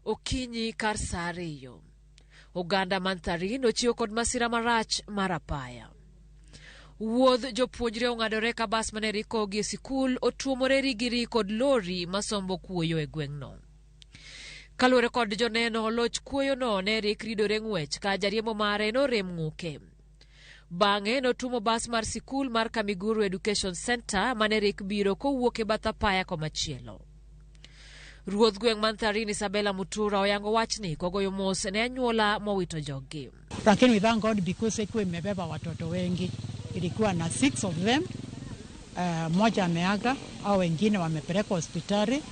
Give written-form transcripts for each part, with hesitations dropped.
okinyi kar saa 2. Oganda man Tharin ochiwo kod masira marach mar apaya. Wuodh jopuonjre ong'adore ka bas mane rikogi e sikul otuomore rigiri kod lori masombo kuoyo e gweng'no. Kaluwore kod joneno, loch kuoyono ne rik ridore ng'wech ka jariembo mare norem ng'uke. Bang'e notuomo bas mar sikul mar Kamiguru Education Center mane rik biro kowuok e bath apaya komachielo. Ruodh gweng' man Tharin Isabella Mutura oyango wachni kogoyo mos ne anyuola mowito joggi. Lakini we thank God because ikuwa imebeba watoto wengi, ilikuwa na six of them. Mmoja ameaga au wengine wamepelekwa hospitali,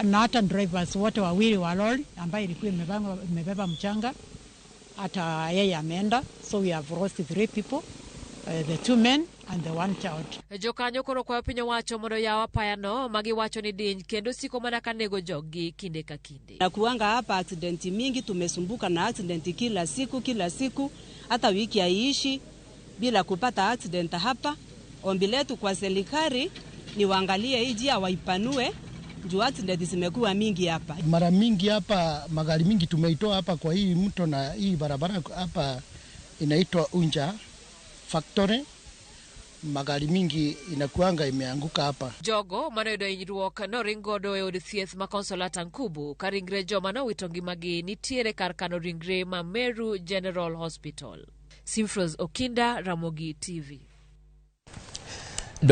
na hata drivers wote wawili wa lori ambayo ilikuwa imebeba mchanga, hata yeye ameenda, so we have lost three people, the two men and the one child. Jokanyo koro kwayo piny owacho mondo oyaw apayano ma giwacho ni diny kendo siko mana ka nego joggi kinde ka kinde. Na kuanga hapa accident mingi, tumesumbuka na accident kila siku kila siku, hata wiki haiishi bila kupata accident hapa. Ombi letu kwa serikali ni waangalie hii njia waipanue, juu accident zimekuwa mingi hapa. Mara mingi hapa magari mingi tumeitoa hapa kwa hii mto na hii barabara hapa inaitwa Unja Factory, magari mingi inakuanga imeanguka hapa. Jogo manoyudo hinyruok noring godo e od thieth ma Consolata Nkubu ka ringre joma nowito ngimagi nitiere kar kano ringre ma Meru General Hospital. Simfros Okinda, Ramogi TV.